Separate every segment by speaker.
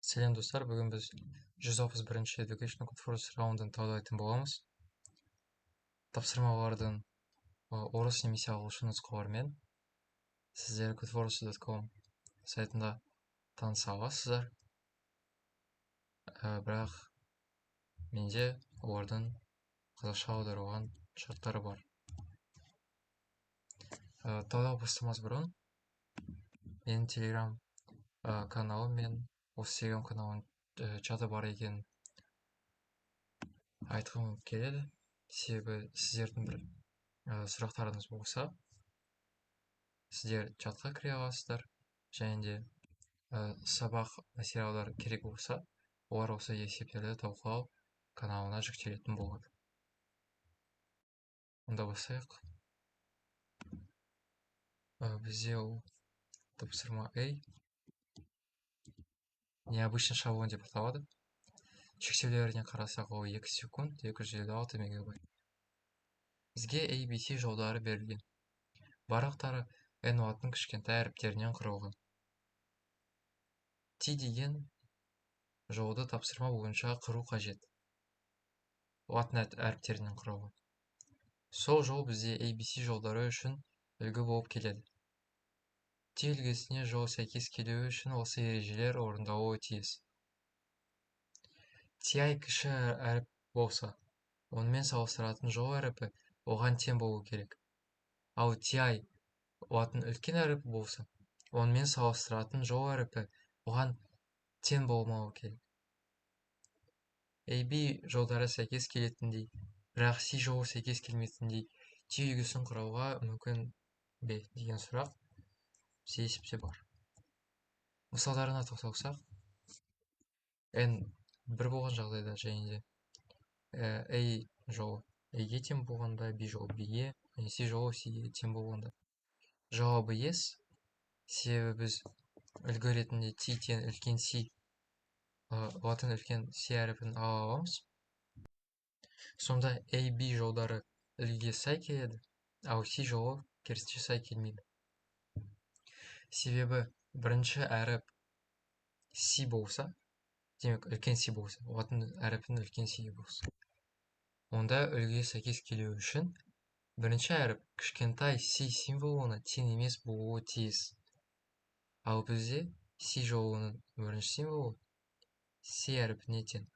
Speaker 1: Сәлем, достар! Бүгін біз 161-ші Educational Codeforces раундын талдайтын боламыз. Тапсырмалардың орыс немесе ағылшын нұсқаларымен сіздер codeforces.com сайтында таныса аласыздар. Бірақ менде олардың қазақша аударылған шарттары бар. Талдау бастамас бұрын менің телеграм каналым мен осы телеграм каналының чаты бар екенін айтқым келеді, себебі сіздердің бір сұрақтарыңыз болса, сіздер чатқа кіре аласыздар және де сабақ материалдар керек болса, олар осы есептерді талқылау каналына жүктелетін болады. Онда бастайық. Бізде ол тапсырма A, необычный шаблон деп аталады. Шектеулеріне қарасақ, ол 2 секунд, 256 мегабайт. Бізге A, B, C жолдары берілген. Барлықтары N латын кішкентай әріптерінен құралған. T деген жолды тапсырма бойынша құру қажет. Латын әріптерінен құралған. Сол жол бізде A, B, C жолдары үшін үлгі болып келеді. T үлгісіне жол сәйкес келуі үшін осы ережелер орындалуы тиіс. Ti кіші әріп болса, онымен салыстыратын жол әріпі оған тең болу керек. Ал Ti латын үлкен әріпі болса, онымен салыстыратын жол әріпі оған тең болмауы керек. AB жолдары сәйкес келетіндей, бірақ C жолы сәйкес келмейтіндей T үлгісін құруға мүмкін бе деген сұрақ бізде есепте бар. Мысалдарына тоқталсақ, N 1 болған жағдайда және де A жолы A-ге тең болғанда, B жолы B-ге және C жолы C-ге тең болғанда. Жауабы yes, себебі біз үлгі ретінде T тең үлкен C, латын үлкен C әріпін ала аламыз. Сонда A, B жолдары үлгіге сай келеді, ал C жолы керісінше сай келмейді. Себебі бірінші әріп C болса, демек үлкен C болса, латын әріпінің үлкен C болса, онда үлгіге сәйкес келу үшін бірінші әріп кішкентай C символына тең емес болуы тиіс. Ал бізде C жолының бірінші символы C әрпіне тең.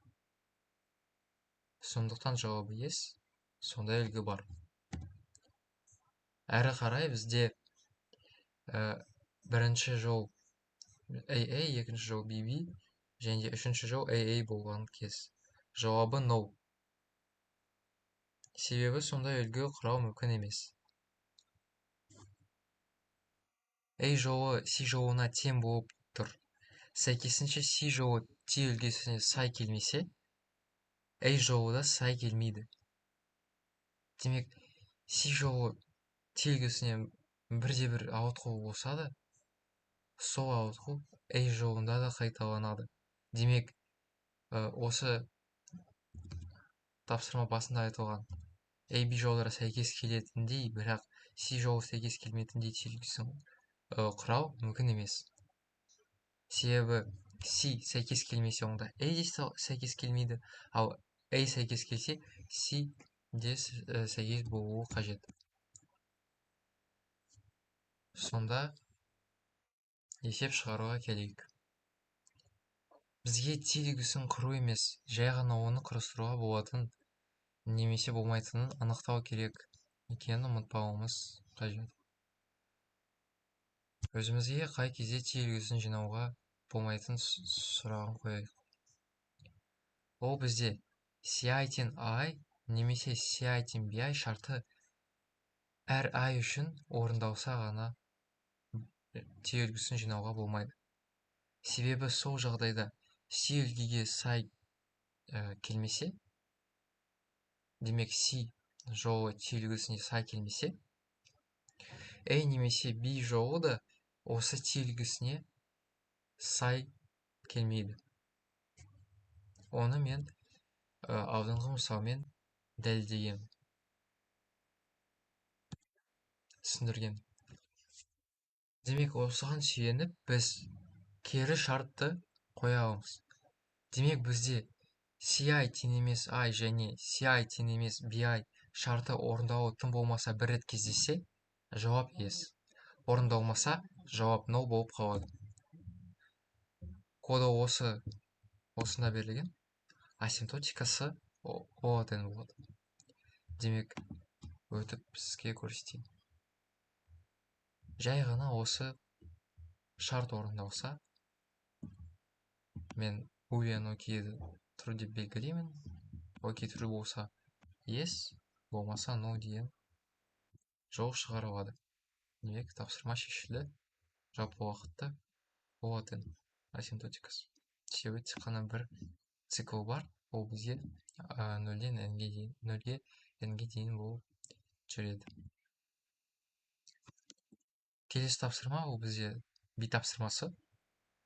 Speaker 1: Сондықтан жауабы yes, сондай үлгі бар. Әрі қарай бізде бірінші жол AA, екінші жол BB және де үшінші жол AA болған кез. Жауабы no. Себебі сондай үлгі құрау мүмкін емес. A жолы C жолына тең болып тұр. Сәйкесінше C жолы T үлгісіне сай келмесе, A жолы да сай келмейді. Демек, C жолы T үлгісіне бірде-бір ауытқу болса да, сол ауытқу A жолында да қайталанады. Демек, осы тапсырма басында айтылған A, B жолдары сәйкес келетіндей, бірақ C жолы сәйкес келметіндей T үлгісін құрау мүмкін емес. Себебі C сәйкес келмесе, онда A де сәйкес келмейді, ал A сәйкес келсе, C де сәйкес болуы қажет. Сонда есеп шығаруға келейік. Бізге T үлгісін құру емес, жай ғана оны құрастыруға болатын немесе болмайтынын анықтау керек екенін ұмытпауымыз қажет. Өзімізге қай кезде T үлгісін жинауға болмайтын сұрағын қояйық. Ол бізде CI тең I немесе CI тең BI шарты әр I үшін орындалса ғана T үлгісін жинауға болмайды. Себебі сол жағдайда C үлгіге сай келмесе, демек C жолы T үлгісіне сай келмесе, A немесе B жолы да осы T үлгісіне сай келмейді. Оны мен алдыңғы мысалмен дәлелдегенмін, түсіндіргенмін. Демек, осыған сүйеніп біз кері шартты Қоя аламыз. Демек, бізде Ci тең емес I және Ci тең емес Bi шарты орындалуы тым болмаса бір рет кездессе, жауап yes. Орындалмаса, жауап no болып қалады. Коды осында берілген. Асимптотикасы O от n болады. Демек, өтіп сізге көрсетейін. Жай ғана осы шарт орындалса, мен boolean окейді true деп белгілеймін. Окей true болса yes, болмаса no деген жол шығара алады. Демек, тапсырма шешілді. Жалпы уақытта O от n асимптотикасы. Себебі тек қана бір цикл бар, ол бізге нөлден n-ге дейін, нөлге n-ге дейін болып жүреді. Келесі тапсырма ол бізде би тапсырмасы.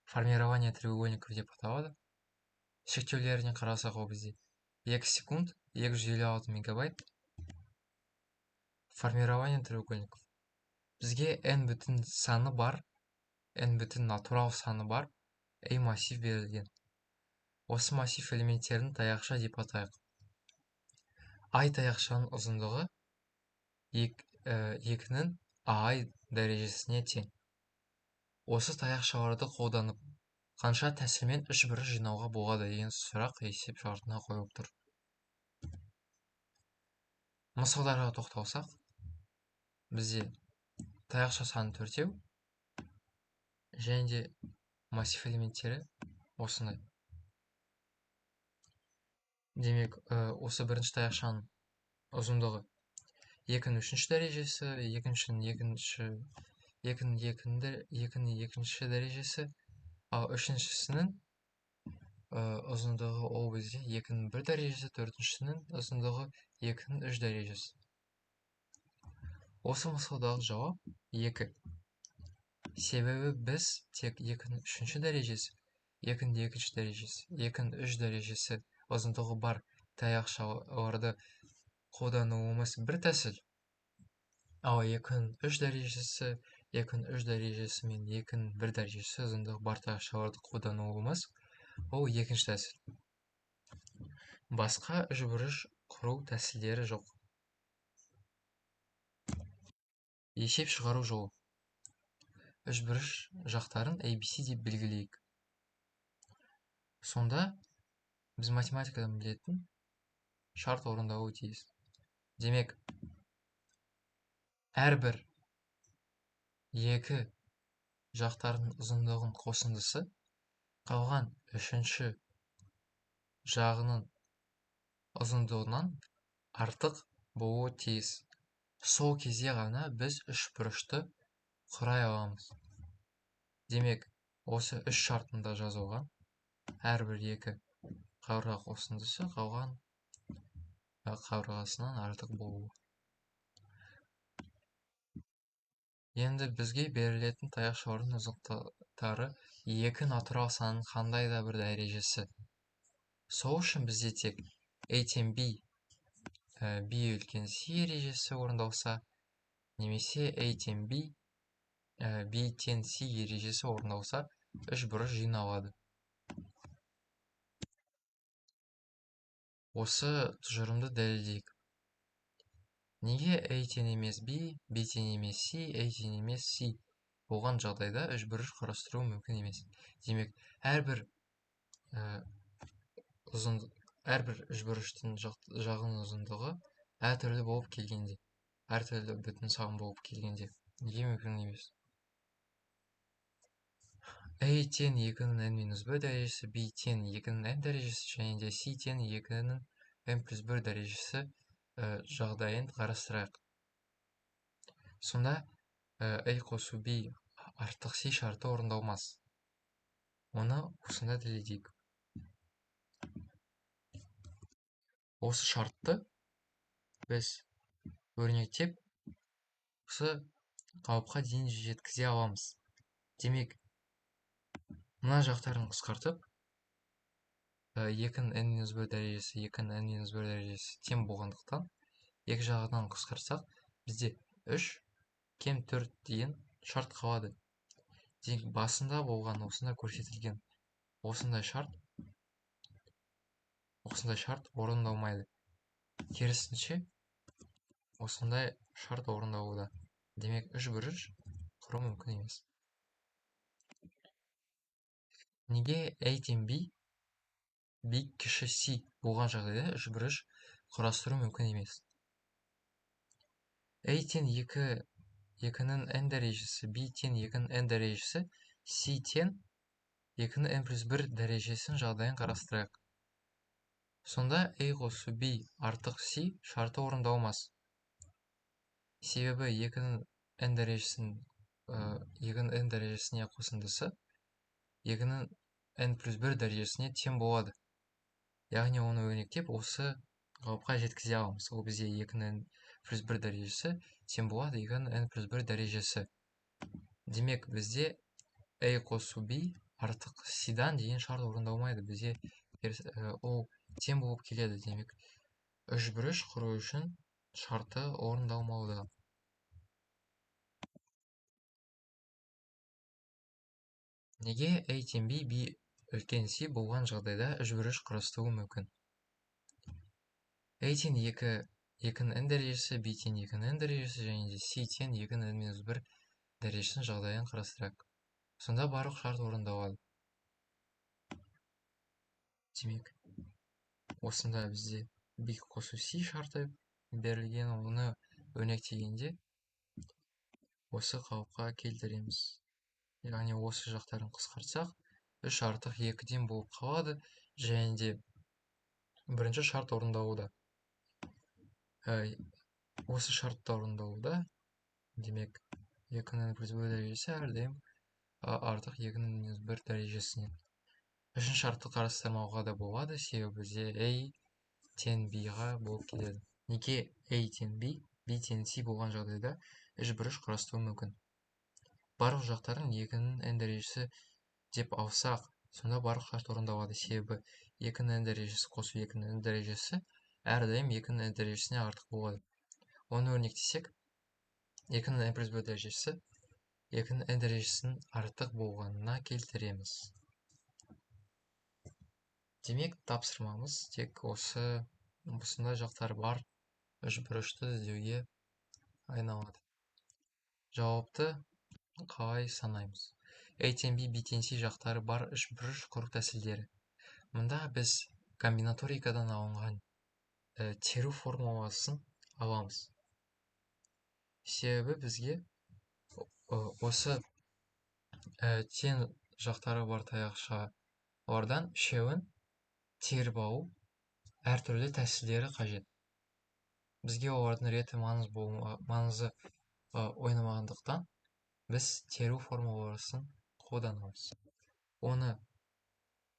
Speaker 1: Формирование треугольников деп аталады. Шектеулеріне қарасақ, ол бізде 2 секунд, 256 мегабайт. Формирование треугольников. Бізге n бүтін саны бар, n бүтін натурал саны бар A массив берілген. Осы массив элементтерін таяқша деп атайық. I таяқшаның ұзындығы 2-нің AI дәрежесіне тең. Осы таяқшаларды қолданып, қанша тәсілмен үш бұрыш жинауға болады деген сұрақ есеп шартына қойылып тұр. Мысалдарға тоқталсақ, бізде таяқша саны 4 және де массив элементтері осындай. Демек, осы бірінші таяқшаның ұзындығы 2-нің үшінші дәрежесі, екінің екінші дәрежесі, ал үшіншісінің ұзындығы ол бізде 2-нің бір дәрежесі, төртіншісінің ұзындығы 2-нің үш дәрежесі. Осы мысалдағы жауап 2. Себебі біз тек 2-нің үшінші дәрежесі, 2-нің екінші дәрежесі, 2-нің үш дәрежесі ұзындығы бар таяқшаларды қолдануымыз бір тәсіл. Ал 2-нің үш дәрежесі, 2-нің үш дәрежесі мен 2-нің бір дәрежесі ұзындығы бар таяқшаларды қолдануымыз ол екінші тәсіл. Басқа үшбұрыш құру тәсілдері жоқ. Есеп шығару жолы. Үшбұрыш жақтарын ABC деп белгілейік. Сонда біз математикадан білетін шарт орындалуы тиіс. Демек, әрбір екі жақтардың ұзындығын қосындысы қалған үшінші жағының ұзындығынан артық болуы тиіс. Сол кезде ғана біз үшбұрышты құрай аламыз. Демек, осы үш шартында жазылған әрбір екі қабырға қосындысы қалған қабырғасынан артық болуы. Енді бізге берілетін таяқшалардың ұзындықтары екі натурал санның қандай да бір дәрежесі. Сол үшін бізде тек A тең B, B үлкен C ережесі орындалса, немесе A тең B, B тең C ережесі орындалса, үш бұрыш жиналады. Осы тұжырымды дәлелдейік. Неге A тең емес B, B тең емес C, A тең емес C болған жағдайда үш бұрыш құрастыру мүмкін емес. Демек, әрбір үшбұрыштың жағының ұзындығы әртүрлі болып келгенде, әртүрлі бүтін сан болып келгенде неге мүмкін емес? A тең 2-нің n минус 1 дәрежесі, B тең 2-нің n дәрежесі және де C тең 2-нің n плюс 1 дәрежесі жағдайын қарастырайық. Сонда A қосу B артық C шарты орындалмас. Оны осында дәлелдейік. Осы шартты біз өрнектеп осы қалыпқа дейін жеткізе аламыз. Демек, мына жақтарын қысқартып, 2-нің n минус 1 дәрежесі, 2-нің n минус 1 дәрежесі тең болғандықтан, екі жағынан қысқартсақ, бізде 3 кем 4 деген шарт қалады. Демек, басында болған осында көрсетілген Осындай шарт орындалмайды. Керісінше, осындай шарт орындалуда. Демек, үш бұрыш құру мүмкін емес. Неге A тең B, B кіші C болған жағдайда үш бұрыш құрастыру мүмкін емес? A тең 2-нің n дәрежесі, B тең 2-нің n дәрежесі, C тең 2-нің n плюс 1 дәрежесінің жағдайын қарастырайық. Сонда A қосу B артық C шарты орындалмас. Себебі 2-нің n дәрежесінің 2-нің n дәрежесіне қосындысы 2-нің n плюс 1 дәрежесіне тең болады. Яғни оны өрнектеп осы қалыпқа жеткізе аламыз. Ол бізде 2-нің n плюс 1 дәрежесі тең болады 2-нің n плюс 1 дәрежесі. Демек, бізде A қосу B артық C-дан деген шарт орындалмайды. Бізде ол тең болып келеді. Демек, үш бұрыш құру үшін шарты орындалмауда. Неге A тең B, B үлкен C болған жағдайда үш бұрыш құрастыруы мүмкін? A тең 2-нің n дәрежесі, B тең 2-нің n дәрежесі және де C тең 2-нің n минус 1 дәрежесінің жағдайын қарастырайық. Сонда барлық шарт орындалады. Демек, осында бізде B қосу C шарты берілген, оны өрнектегенде осы қалыпқа келтіреміз. Яғни осы жақтарын қысқартсақ, 3 артық 2-ден болып қалады, және де бірінші шарт орындалуда. Осы шартта орындалуда, демек, 2-нің n плюс 1 дәрежесі әрдайым артық 2-нің минус 1 дәрежесінен. Үшінші шартты қарастырмауға да болады, себебі бізде A тең B-ға болып келеді. Неге A тең B, B тең C болған жағдайда үш бұрыш құрастыру мүмкін? Барлық жақтарын 2-нің n дәрежесі деп алсақ, сонда барлық шарт орындалады, себебі 2-нің n дәрежесі қосу 2-нің n дәрежесі әрдайым 2-нің n дәрежесіне артық болады. Оны өрнектесек, 2-нің n плюс 1 дәрежесі 2-нің n дәрежесінің артық болғанына келтіреміз. Демек, тапсырмамыз тек осындай жақтар бар үш бұрышты іздеуге айналады. Жауапты қалай санаймыз? A тең B, B тең C жақтары бар үш бұрыш құру тәсілдері. Мұнда біз комбинаторикадан алынған теру формуласын аламыз. Себебі бізге осы тең жақтары бар таяқшалардан үшеуін теріп алу әртүрлі тәсілдері қажет. Бізге олардың реті маңызы ойнамағандықтан біз теру формуласын қолданамыз. Оны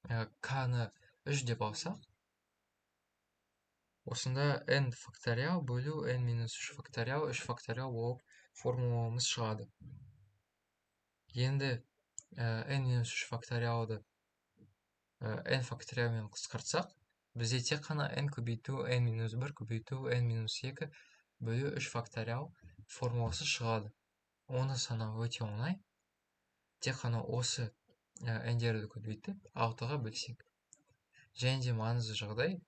Speaker 1: К-ны 3 деп алсақ, осында n факториал бөлу n минус 3 факториал 3 факториал болып формуламыз шығады. Енді n минус 3 факториалды n факториалмен қысқартсақ, бізде тек қана n көбейту n минус 1 көбейту n минус 2 бөлу 3 факториал формуласы шығады. Оны санау өте оңай. Тек қана осы n-дерді көбейтіп 6-ға бөлсек. Және де маңызды жағдай,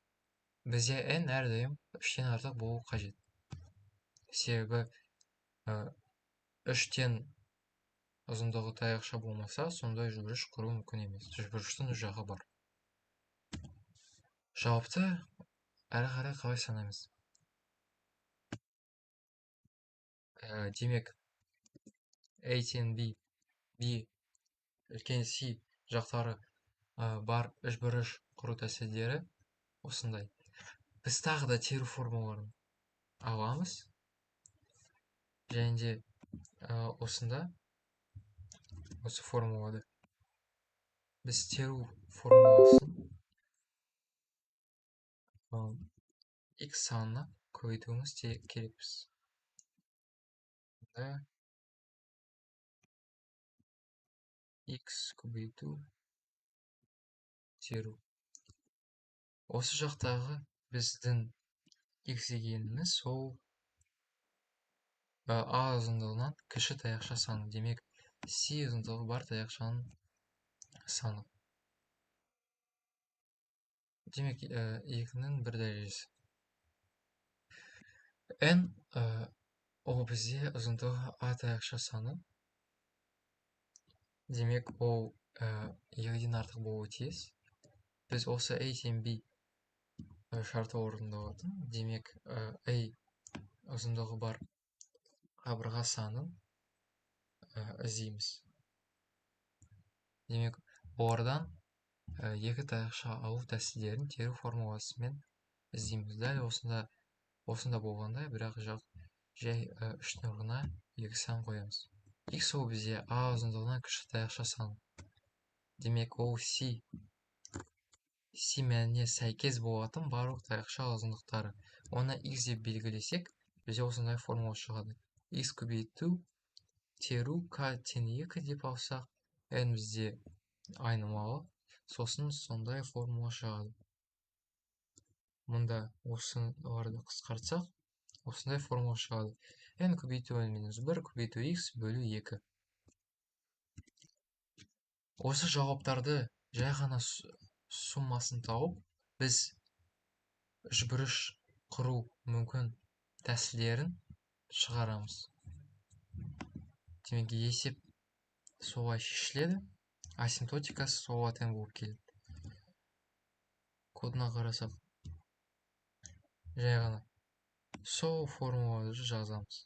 Speaker 1: бізде n әрдайым 3-тен артық болу қажет. Себебі 3-тен ұзындығы таяқша болмаса, сондай үшбұрыш құру мүмкін емес. Үшбұрыштың үш жағы бар. Жауапты әрі қарай қалай санаймыз? Демек, A тең B, B үлкен C жақтары бар үшбұрыш құру тәсілдері осындай. Біз тағы да теру формулаларын аламыз. Және де осында осы формулада біз теру формуласын x санына көбейтуіміз керекпіз. Онда x көбейту теру. Осы жақтағы біздің x дегеніміз ол а ұзындығынан кіші таяқша саны. Демек, c ұзындығы бар таяқшаның саны. Демек, 2-нің 1 дәрежесі. N ол бізде ұзындығы А таяқша саны. Демек, ол 2-ден артық болуы тиіс. Біз осы A тең B шарты орындалатын. Демек, A ұзындығы бар қабырға санын іздейміз. Демек, олардан екі таяқша алу тәсілдерін теру формуласымен іздейміз. Дәл осында болғандай, бірақ жай үштің орнына екі сан қоямыз. X ол бізде А ұзындығынан кіші таяқша саны. Демек, ол C мәніне сәйкес болатын барлық таяқша ұзындықтары. Оны X деп белгілесек, бізде осындай формула шығады. X көбейту теру K тең 2 деп алсақ, N бізде айнымалы, сосын сондай формула шығады. Мұнда осыларды қысқартсақ, осындай формула шығады. N көбейту N минус 1 көбейту X бөлу 2. Осы жауаптарды жай ғана суммасын тауып, біз үшбұрыш құру мүмкін тәсілдерін шығарамыз. Демек, есеп солай шешіледі, асимптотикасы солға тең болып келеді. Кодына қарасақ, жай ғана сол формуланы жазамыз.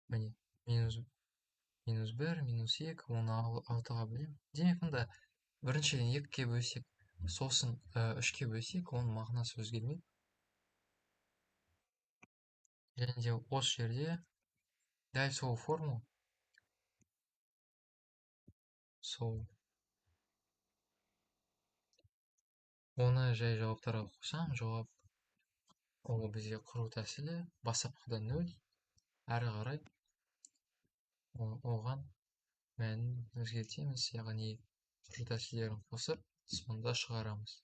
Speaker 1: Міне, минус 1, минус 2, оны 6-ға бөлемін. Демек, мында біріншіден 2-ге бөлсек, сосын 3-ке бөлсек, оның мағынасы өзгермейді. Және де осы жерде дәл сол формула, сол оны жай жауаптарға қосам, жауап ол бізде құру тәсілі бастапқыда 0, әрі қарай оған мәнін өзгертеміз, яғни құру тәсілдерін қосып, сонда шығарамыз.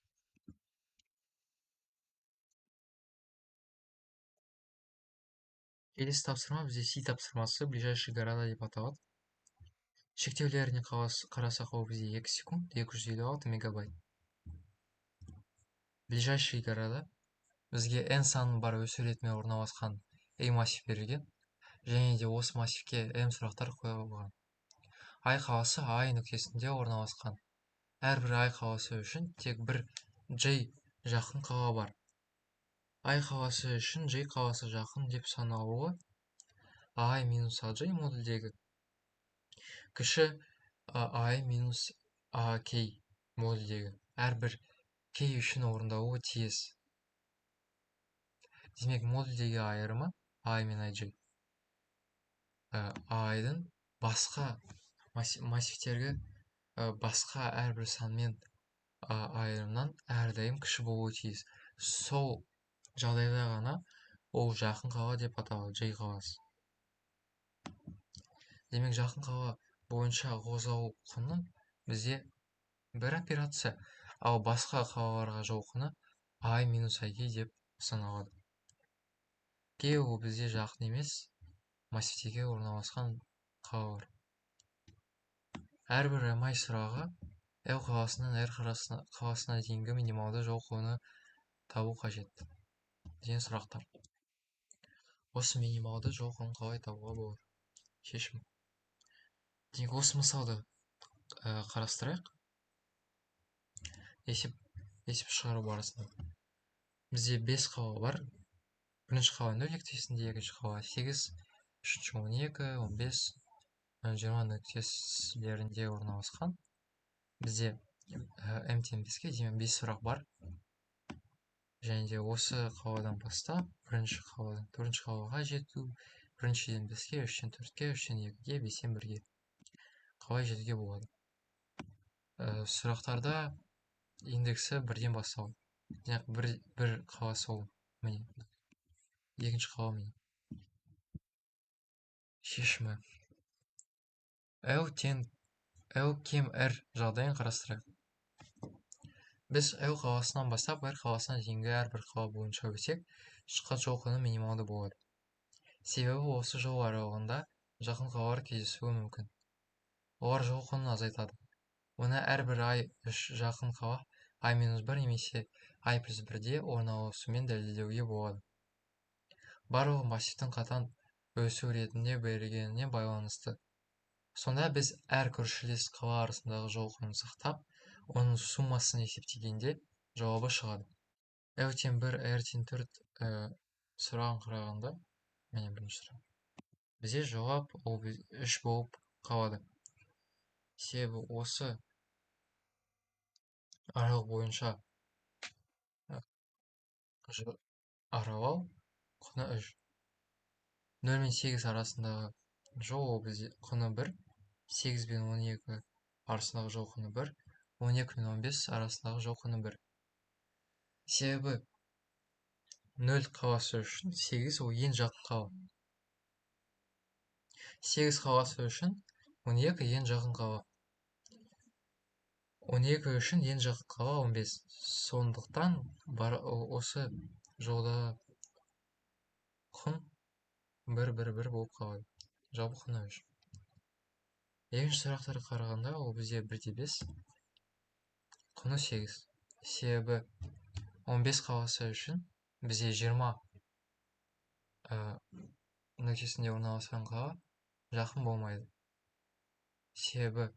Speaker 1: Келесі тапсырма бізде Си тапсырмасы, ближайшие города деп аталады. Шектеулеріне қарасақ, ол бізде 2 секунд, 256 мегабайт. Ближайшие города бізге n саны бар өсу ретімен орналасқан A массив берілген, және де осы массивке m сұрақтар қойылған. Ай қаласы Ай нүктесінде орналасқан. Әрбір Ай қаласы үшін тек бір J жақын қала бар. Ай қаласы үшін J қаласы жақын деп саналуы Ай минус AJ модульдегі кіші Ай минус AK модульдегі әрбір K үшін орындалуы тиіс. Демек, модульдегі айырымы I мен AJ. Айдың басқа массивтергі басқа әрбір санмен айырымнан әрдайым кіші болуы тиіс. Сол жағдайда ғана ол жақын қала деп аталады, J қаласы. Демек, жақын қала бойынша қозғалу құны бізде бір операция, ал басқа қалаларға жол құны I минус IK деп саналады. K ол бізде жақын емес массивтеге орналасқан қалалар. Әрбір MI сұрағы L қаласынан R қаласына дейінгі минималды жол құны табу қажет деген сұрақтар. Осы минималды жол құнын қалай табуға болады? Шешім. Демек, осы мысалды қарастырайық. Есеп шығару барысында бізде 5 қала бар. Бірінші қала 0 нүктесінде, екінші қала 8, үшінші 12, 15, 20 нүктелерінде орналасқан. Бізде m тең 5-ке, демек 5 сұрақ бар. Және де осы қаладан бастап, бірінші қаладан төртінші қалаға жету, біріншіден 5-ке, үштен 4-ке, үштен 2-ге, 5-тен 1-ге қалай жетуге болады? Сұрақтарда индексі бірден басталады. Демек, бір қала сол, міне, екінші қала міне. Шешімі. L тең L кем R жағдайын қарастырайық. Біз L қаласынан бастап R қаласына дейінгі әрбір қала бойынша өтсек, шыққан жол құны минималды болады. Себебі осы жол аралығында жақын қалалар кездесуі мүмкін. Олар жол құнын азайтады. Оны әрбір ай үш жақын қала ай минус 1 немесе ай плюс 1-де орналасуымен дәлелдеуге болады. Барлығы массивтің қатаң өсу ретінде берілгеніне байланысты. Сонда біз әр көршілес қала арасындағы жол құнын сақтап, оның суммасын есептегенде жауабы шығады. L тең 1, R тең 4 сұрағын қарағанда, міне бірінші сұрақ. Бізде жауап ол 3 болып қалады. Себебі осы аралық бойынша аралау құны 3. 0 мен 8 арасындағы жол ол бізде құны 1, 8 бен 12 арасындағы жол құны 1, 12 мен 15 арасындағы жол құны 1. Себебі 0 қаласы үшін 8 ол ең жақын қала. 8 қаласы үшін 12 ең жақын қала. 12 үшін ең жақын қала 15. Сондықтан осы жолда құн 1, 1, 1 болып қалады. Жалпы құны 3. Екінші сұрақтарға қарағанда ол бізде 1-5, құны 8. Себебі 15 қаласы үшін бізде 20 нүктесінде орналасқан қала жақын болмайды. Себебі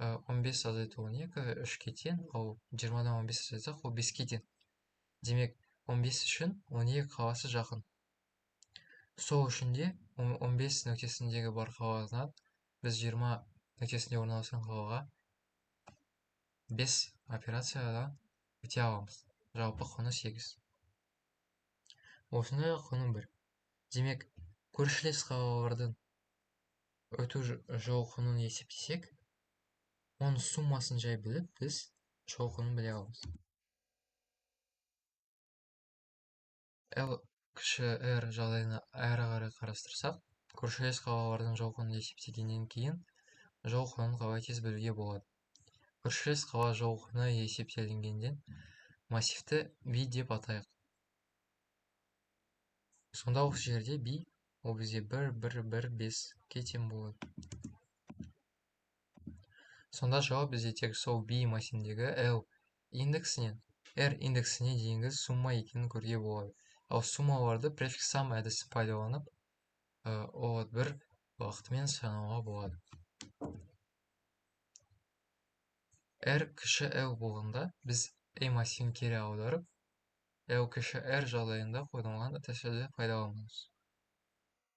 Speaker 1: 15 азайту 12, 3-ке тең, ал 20-дан 15 азайтсақ, ол 5-ке тең. Демек, 15 үшін 12 қаласы жақын. Сол үшін де 15 нүктесіндегі бар қаладан біз 20 нүктесінде орналасқан қалаға 5 операциядан өте аламыз. Жалпы құны 8. Осындай құны 1. Демек, көршілес қалалардың өту жол құнын есептесек, оның суммасын жай біліп, біз жол құнын біле аламыз. L кіші R жағдайына әрі қарай қарастырсақ, көршілес қалалардың жол құнын есептегеннен кейін жол құнын қалай тез білуге болады. Көршілес қала жол құны есептелінгеннен массивті B деп атайық. Сонда осы жерде B ол бізде 1, 1, 1, 5-ке тең болады. Сонда жауап бізде тек сол B массивіндегі L индексінен R индексіне дейінгі сумма екенін көруге болады. Ал суммаларды префикс сам әдісін пайдаланып, ол бір уақытымен санауға болады. R кіші L болғанда біз E массивін кері аударып, L кіші R жағдайында қолданылған тәсілді пайдаланамыз.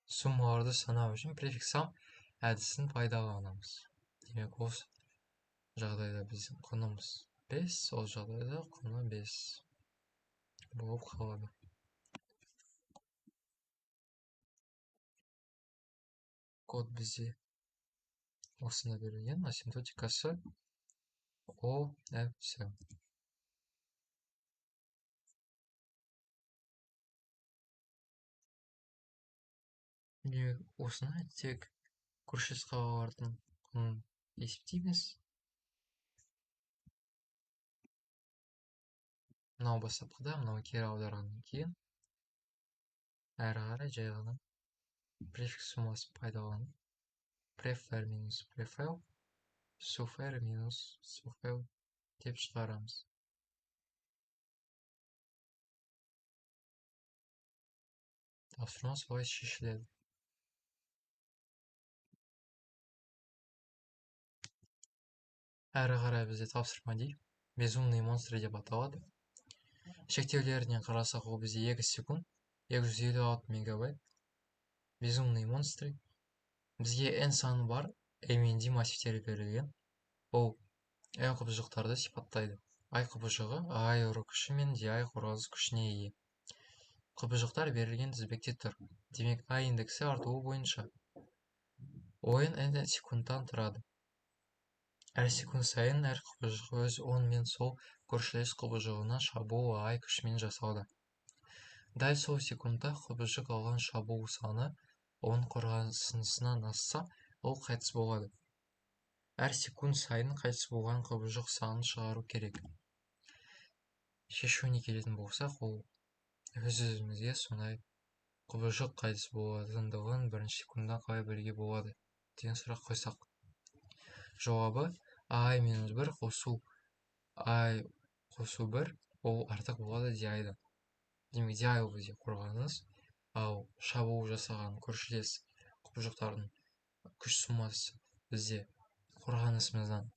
Speaker 1: Суммаларды санау үшін префикс сам әдісін пайдаланамыз. Демек, осы жағдайда біздің құнымыз 5, ол жағдайда құны 5 болып қалады. Код бізде осында берілген, асимптотикасы О, F, С. Демек, осыны тек көршілес қалалардың құнын есептейміз. Мынау бастапқыда, мынау кері аударғаннан кейін әрі қарай жай ғана префикс суммасын пайдаланып, pref r минус pref l, suf r минус suf l деп шығарамыз. Тапсырма солай шешіледі. Әрі қарай бізде тапсырма D, безумные монстры деп аталады. Шектеулеріне қарасақ, ол бізде 2 секунд, 256 мегабайт. Безумные монстры. Бізге n саны бар M мен D массивтері берілген. Ол L құбыжықтарды сипаттайды. I құбыжығы AI ұру күші мен DI қорғаныс күшіне ие. Құбыжықтар берілген тізбекте тұр. Демек, I индексі артуы бойынша. Ойын n секундтан тұрады. Әр секунд сайын әр құбыжық өз оң мен сол көршілес құбыжығына шабуыл AI күшімен жасалды. Дәл сол секундта құбыжық алған шабуыл саны оның қорғанысынан асса, ол қайтыс болады. Әр секунд сайын қайтыс болған құбыжық санын шығару керек. Шешуіне келетін болсақ, ол өз-өзімізге сондай құбыжық қайтыс болатындығын бірінші секундта қалай білуге болады деген сұрақ қойсақ. Жауабы I минус 1 қосу I қосу 1 ол артық болады di-дан. Демек, di ол бізде қорғаныс, ал шабуыл жасаған көршілес құбыжықтардың күш суммасы бізде қорғанысымыздан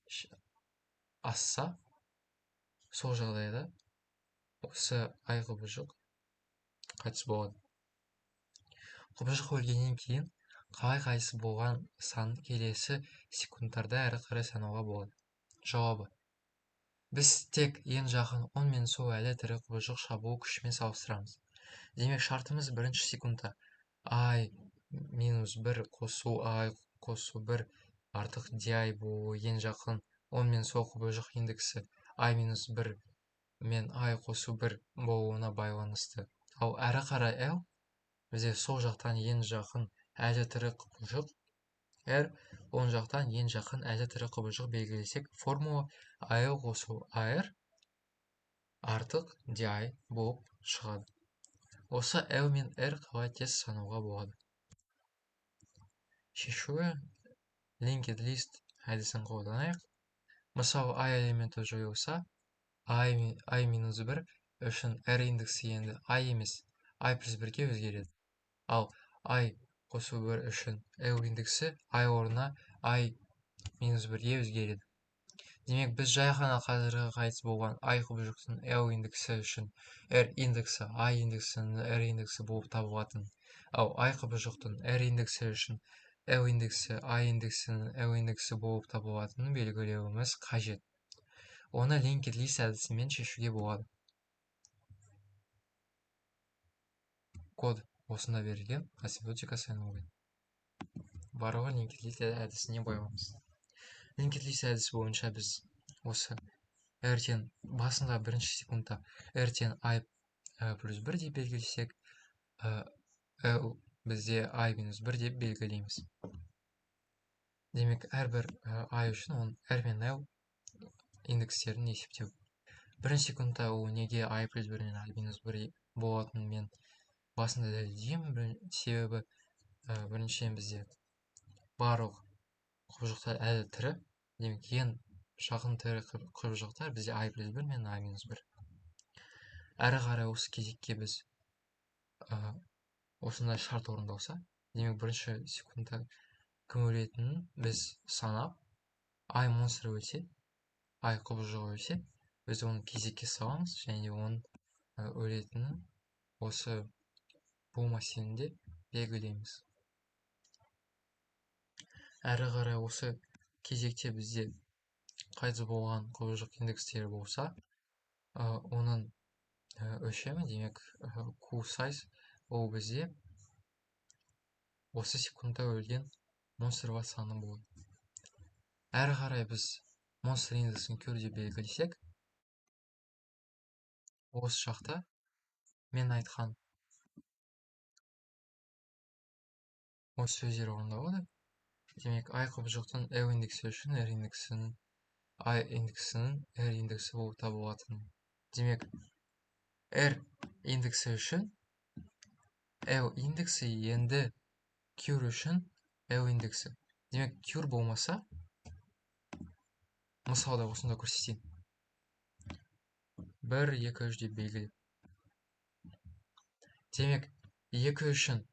Speaker 1: асса, сол жағдайда осы I құбыжық қайтыс болады. Құбыжық өлгеннен кейін қалай қайтыс болған сан келесі секундтарда әрі қарай санауға болады. Жауабы: біз тек ең жақын оң мен сол әлі тірі құбыжық шабуыл күшімен салыстырамыз. Демек, шартымыз бірінші секундта i минус 1 қосу i қосу 1 артық di болуы ең жақын оң мен сол құбыжық индексі i минус 1 мен i қосу 1 болуына байланысты. Ал әрі қарай l бізде сол жақтан ең жақын әлі тірі құбыжық, r оң жақтан ең жақын әлі тірі құбыжық белгілесек, формула AL қосу AR артық di болып шығады. Осы L мен R қалай тез санауға болады? Шешуі linked list әдісін қолданайық. Мысалы, I элементі жойылса, I минус 1 үшін R индексі енді I емес, I плюс 1-ге өзгереді. Ал I қосу 1 үшін L индексі I орнына I минус 1-ге өзгереді. Демек, біз жай ғана қазіргі қайтыс болған I құбыжықтың L индексі үшін R индексі I индексінің R индексі болып табылатын, ал I құбыжықтың R индексі үшін L индексі I индексінің L индексі болып табылатынын белгілеуіміз қажет. Оны linked list әдісімен шешуге болады. Код осында берілген, асимптотика саналған. Барлығы linked list әдісіне байланысты. Linked list әдісі бойынша біз осы r тең басында бірінші секундта r тең i плюс 1 деп белгілесек, l бізде i минус 1 деп белгілейміз. Демек, әрбір i үшін оның r мен l индекстерін есептеу. Бірінші секундта ол неге i плюс 1 мен i минус 1 болатынын мен басында дәлелдеймін. Себебі біріншіден бізде барлық құбыжықтар әлі тірі. Демек, ең жақын тірі құбыжықтар бізде i плюс 1 мен i минус 1. Әрі қарай осы кезекке біз осындай шарт орындалса, демек бірінші секундта кім өлетінін біз санап, i монстр өлсе, i құбыжығы өлсе, біз оны кезекке саламыз және оның өлетінін осы бұл мәселеде белгілейміз. Әрі қарай осы кезекте бізде қайтыс болған құбыжық индекстері болса, оның өлшемі, демек, q size ол бізде осы секундта өлген монстрлар саны болады. Әрі қарай біз монстр индексін Q деп белгілесек, осы жақта мен айтқан осы сөздер орындалады. Демек, I құбыжықтың L индексі үшін R индексінің I индексінің R индексі болып табылатын. Демек, R индексі үшін L индексі енді Q үшін L индексі. Демек, Q болмаса, мысалда осында көрсетейін. 1, 2, 3 деп белгілеп. Демек, 2 үшін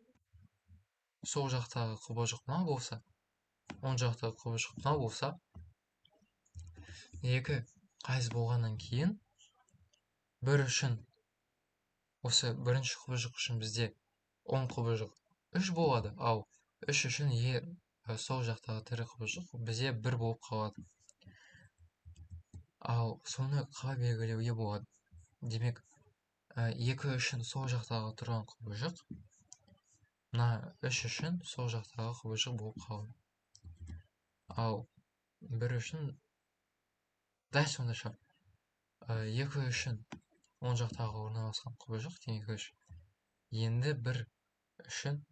Speaker 1: сол жақтағы құбыжық мынау болса, оң жақтағы құбыжық мынау болса, 2 қайтыс болғаннан кейін 1 үшін осы бірінші құбыжық үшін бізде оң құбыжық 3 болады, ал 3 үшін сол жақтағы тірі құбыжық бізде 1 болып қалады. Ал соны қалай белгілеуге болады? Демек, 2 үшін сол жақтағы тұрған құбыжық мына 3 үшін сол жақтағы құбыжық болып қалады. Ал 1 үшін дәл сондай шарт. 2 үшін оң жақтағы орналасқан құбыжық, демек 3. Енді 1 үшін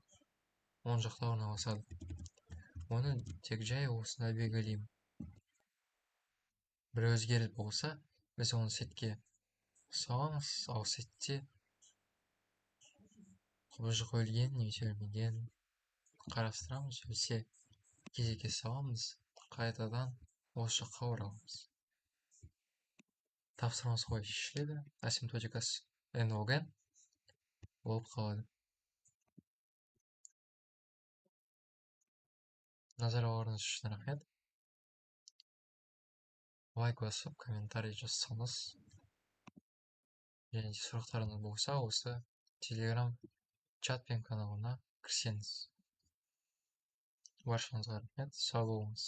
Speaker 1: оң жақта орналасады. Оны тек жай осында белгілеймін. Бір өзгеріс болса, біз оны сетке саламыз, ал сетте құбыжық өлген немесе өлмеген қарастырамыз, өлсе кезекке саламыз, қайтадан Осы жаққа ораламыз. Тапсырма солай шешіледі. Асимптотикасы n log n болып қалады. Назар аударғаныңыз үшін рахмет. Лайк басып, комментарий жазсаңыз және де сұрақтарыңыз болса, осы телеграм чат пен каналына кірсеңіз. Баршаңызға рахмет, сау болыңыз.